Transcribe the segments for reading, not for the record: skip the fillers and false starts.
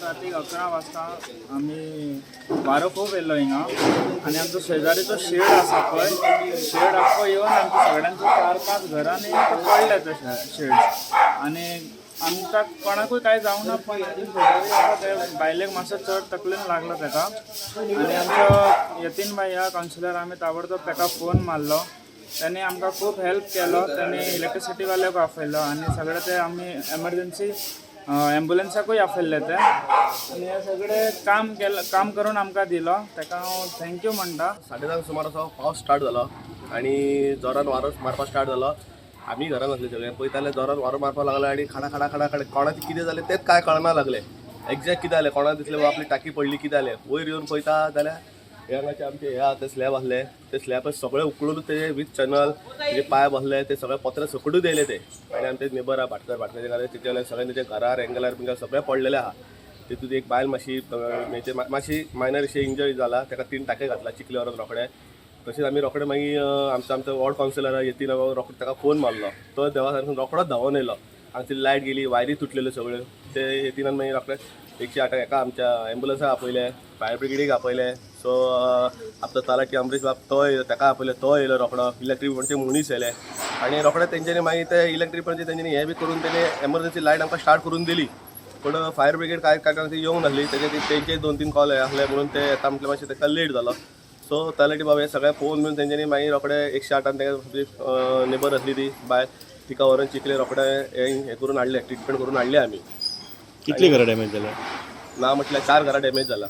रातीक 11 वाजता आमी वारो खूब येयल्लो हिंगा आनी आमचो शेजारीचो शेड आसा पळय, शेड आख्खो येवन आमच्या सगळ्यांचो चार पांच घरांनी तो पडले ते शेड. आनी आमकां कोणाकूय कांय जावंक ना, पण आमचे शेजारी आसा ते बायलेक मातसो चड तकलेन लागलो तेका. आनी आमचो यतीन भाई ह्या कावन्सिलर, आमी ताबडतोब तेका फोन मारलो. त्यांनी आमकां खूब हेल्प केलो. त्यांनी इलेक्ट्रिसिटीवाल्याक आपयलो आनी सगळें ते आमी एमरजन्सी एम्बुलन्साकूय आपयल्ले ते. आनी हे सगळें काम केलें, काम करून आमकां दिलो. ताका हांव thank you म्हणटा. 10:30 सुमार असो पावस स्टार्ट जालो आनी जोरान वारो मारपाक स्टार्ट जालो. आमी घरान आसले सगळे, पळयताले जोरान वारो मारपाक लागलो आनी खाडा खाडा खाडा खाडा. कोणाचें कितें जालें तेंच कांय कळना लागलें. एग्जॅक्ट कितें जालें, कोणाक दिसलें बाबा आपली टाकी पडली, कितें जालें. वयर येवन पळयता जाल्यार हे हांगाचे आमचे हे आहा ते स्लॅब आसले, ते स्लॅब सगळे उकळून ते विथ चॅनल तेजे पायप आसले ते सगळे पत्रे सकटूच येयले ते. आनी आमचे नेबर आहा भाटकर, भाटकाराचे घरा तेचे सगळे तेच्या घरार एंगलार बिंगलार सगळे पडलेले आहा. तितून एक बायल मातशी म्हणजे मातशी मायनर अशी इंजरी जाला, ताका तीन टाके घातला चिखले व्हरोन रोखडे. तशेंच आमी रोखडे मागीर आमचो वॉर्ड कावन्सिलर येतीन रोखडो ताका फोन मारलो. तो देवा सारको रोखडोच धांवोन येयलो. हांगसर लायट गेली, वायरी तुटलेल्यो सगळ्यो. ते येतीनान मागीर रोखडे 108 हेका आमच्या एम्बुलन्साक आपयले, फायर ब्रिगेडीक आपयले. सो आपलो तलाठी अमरीश बाब तो येयलो, ताका आपयलो, तो येयलो रोखडो. इलेक्ट्रीक म्हणजे मनीस येयले आनी रोखडे तेंच्यांनी मागीर ते इलेक्ट्रीक म्हणजे तेंच्यांनी हें बी करून तेणे एमरजन्सी लायट आमकां स्टार्ट करून दिली. पूण फायर ब्रिगेड काय काय कारणान येवंक नासली. तेजे तेंचे दोन तीन कॉल आसले म्हणून ते येता म्हटल्यार मातशें ताका लेट जालो. सो तलाठी बाब हे सगळे पळोवन बीन तेंच्यांनी मागीर रोखडे 108आन ताका नेबर आसली ती बायल, तिका व्हरोन चिखले रोखडे हें करून हाडलें, ट्रिटमेंट करून हाडलें आमी. कितली घरां डॅमेज जाल्या? ना म्हटल्यार चार घरां डॅमेज जाला.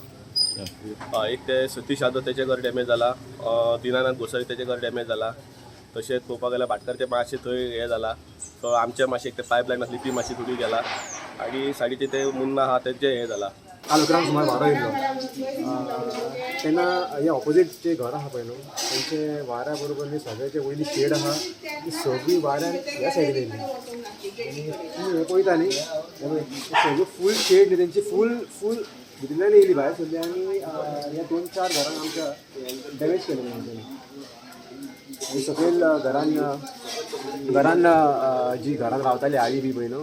हय, एक ते सतीश यादव तेचें घर डॅमेज जाला, दिनानाथ गोसावी तेचें घर डॅमेज जाला. तशेंच पळोवपाक गेल्यार भाटकारचें मातशें थंय हें जाला. सो आमचें मातशें एक ते पायप लायन आसली ती मातशी थोडी गेला आनी सायडीचे ते मुन्ना आहा तेंचें हें जाला. काल 11 सुमार वारो येयल्लो तेन्ना हे ऑपोजीट जे घर आहा पळय न्हू, तेंचे वाऱ्या बरोबर न्ही सगळे जे वयली शेड आहा ती सगळी वाऱ्यान ह्या सायडीन येयली. आनी तुमी हें पळयता न्ही, हे पळय, सगळी फूल शेड न्ही तेंची फूल फूल भितरल्यान येयली, भायर सरली आनी ह्या दोन चार घरांक आमच्या डॅमेज केलें तेंच्यांनी. आनी सकयल घरान घरान जी घरान रावताली आई बी पळय न्हू,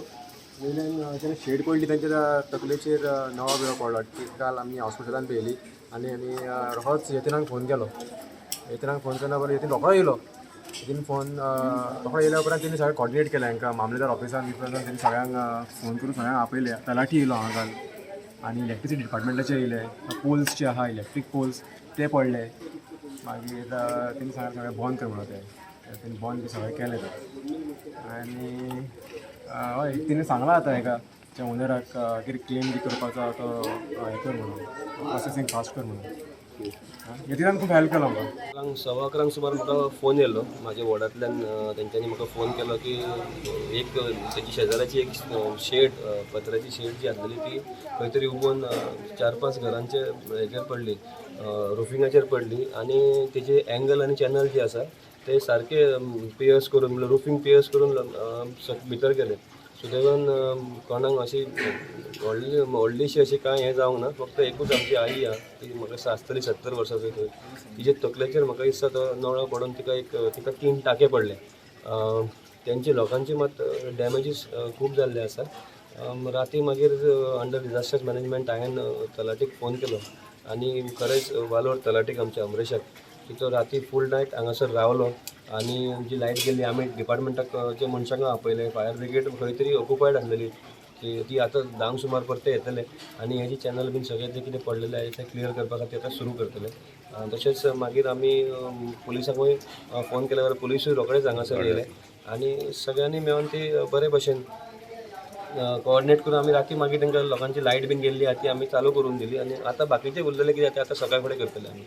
वयल्यान जेन्ना शेड पडली तेंच्या तकलेचेर नवो बिळो पडलो. ती काल आमी हॉस्पिटलान पळयली आनी आमी रोखडोच यतीनाक फोन केलो. यतीनाक फोन केला बरोबर यतीन रोखडो येयलो. यतीन फोन रोखडो येयल्या उपरांत तेणी सगळें कॉर्डिनेट केलें हांकां मामलेदार ऑफिसान बिफिसान. तेणी सगळ्यांक फोन करून सगळ्यांक आपयले. तलाठी येयलो हांगा काल आनी इलेक्ट्रिसिटी डिपार्टमेंटाचे येयले. पोल्स जे आहा, इलेक्ट्रीक पोल्स ते पडले. मागीर तेणी सगळें सगळें बंद कर म्हणून ते तेणी बंद बी सगळें केलें तें. आनी हय, तिणें सांगलां आतां हेका त्या ओनराक कितें क्लेम बी करपाचो आहा तो हें कर म्हणून, प्रोसेसींग फास्ट कर म्हणून. यतीनान खूब हेल्प केलो आमकां. 11:15 सुमार म्हाका फोन येयलो म्हाज्या वॉर्डांतल्यान. तेंच्यांनी म्हाका फोन केलो की एक तेजी शेजाराची एक शेड, पत्र्याची शेड जी आसलेली ती खंय तरी उबोन चार पांच घरांचे हेजेर पडली, रुफिंगाचेर पडली आनी तेजे एंगल आनी चॅनल जे आसा ते सारके पियर्स करून, म्हणल्यार रुफींग पियर्स करून भितर गेले. सुदैवान कोणाक अशी व्हडली व्हडलीशी अशी कांय हें जावंक ना. फक्त एकूच आमची आई आहा, ती म्हाका दिसता आसतली 70 वर्सांची थंय, तिजे तकलेचेर म्हाका दिसता तो नळो पडून तिका एक तिका तीन टाके पडले. तेंचे लोकांचे मात डॅमेजीस खूब जाल्ले आसा. राती मागीर अंडर डिजास्टर मॅनेजमेंट हांवें तलाटीक फोन केलो आनी खरेंच वालोर तलाटीक आमच्या अमरेशाक की तो राती फूल नायट हांगासर रावलो आनी जी लायट गेली आमी डिपार्टमेंटाक जे मनशांक आपयले. फायर ब्रिगेड खंय तरी ऑकुपायड आसलेली की ती आतां 10क सुमार परते येतले आनी हे जी चॅनल बीन सगळें जें कितें पडलेलें आसा तें क्लियर करपा खातीर आतां सुरू करतले. तशेंच मागीर आमी पुलिसांकूय फोन केल्या जाल्यार पुलिसूय रोखडेच हांगासर येयले आनी सगळ्यांनी मेळोन ती बरे भशेन कोऑर्डिनेट करून आमी राती मागीर तांकां लोकांची लायट बीन गेल्ली आहा ती आमी चालू करून दिली. आनी आतां बाकीचे उरलेले कितें ते आतां सकाळ फुडें करतले आमी.